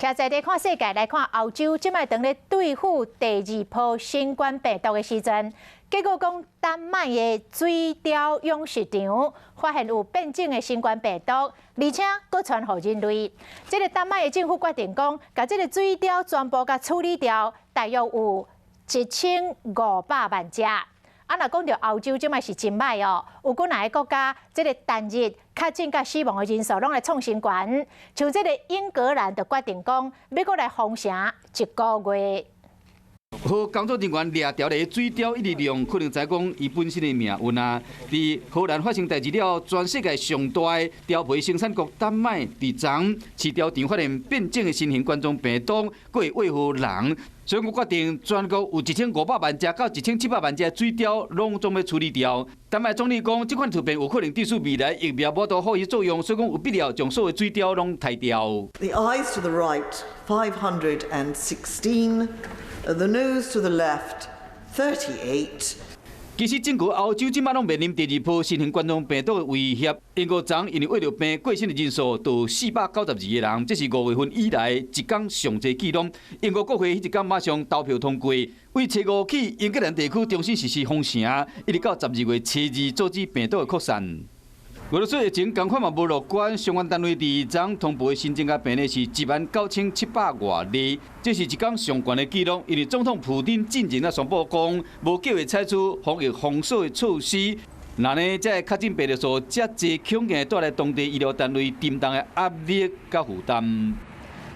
徛在咧看世界來看歐洲，這擺當咧對付第二波新冠病毒的時陣，結果講丹麥的水貂養殖場發現有變種的新冠病毒，而且閣傳予人類。這个丹麥的政府決定講，共這个水貂全部共處理掉，大約有1500萬隻。啊，若講著歐洲，這擺是真歹哦，有幾若个國家，這个單日確診佮死亡的人數攏來創新高。像這个英格蘭就決定講，欲閣來封城一個月。予工作人員掠牢的水貂一直量，可能知講伊本身的命運啊。佇荷蘭發生代誌了，全世界上大的貂皮生產國丹麥，佇昨飼貂場發現變種的新型冠狀病毒，閣會餵予人，所以講決定全國有1500萬隻到1700萬隻水貂攏總欲處理掉。丹麥總理講，這款突變有可能致使未來疫苗無法發揮作用，所以講有必要將所有水貂攏刣掉。 The ayes to the right, 516. The noes to the left, 38. 其實整個歐洲這擺攏面臨第二波新型冠狀病毒的威脅。英國昨因為穢著病過身的人數到492個人，這是5月份以來一工上濟紀錄。英國國會彼一工馬上投票通過，對初五起英格蘭地區重新實施封城，一直到12月初二阻止病毒的擴散。俄羅斯疫情仝款嘛無樂觀，相關單位佇昨通報的新增加病例是1萬9700外例，這是一工上懸的紀錄。因為總統普丁進前仔宣布講，無計劃採取防疫封鎖的措施，那呢，這個確診病例數遮濟，恐驚帶來當地醫療單位沉重的壓力佮負擔。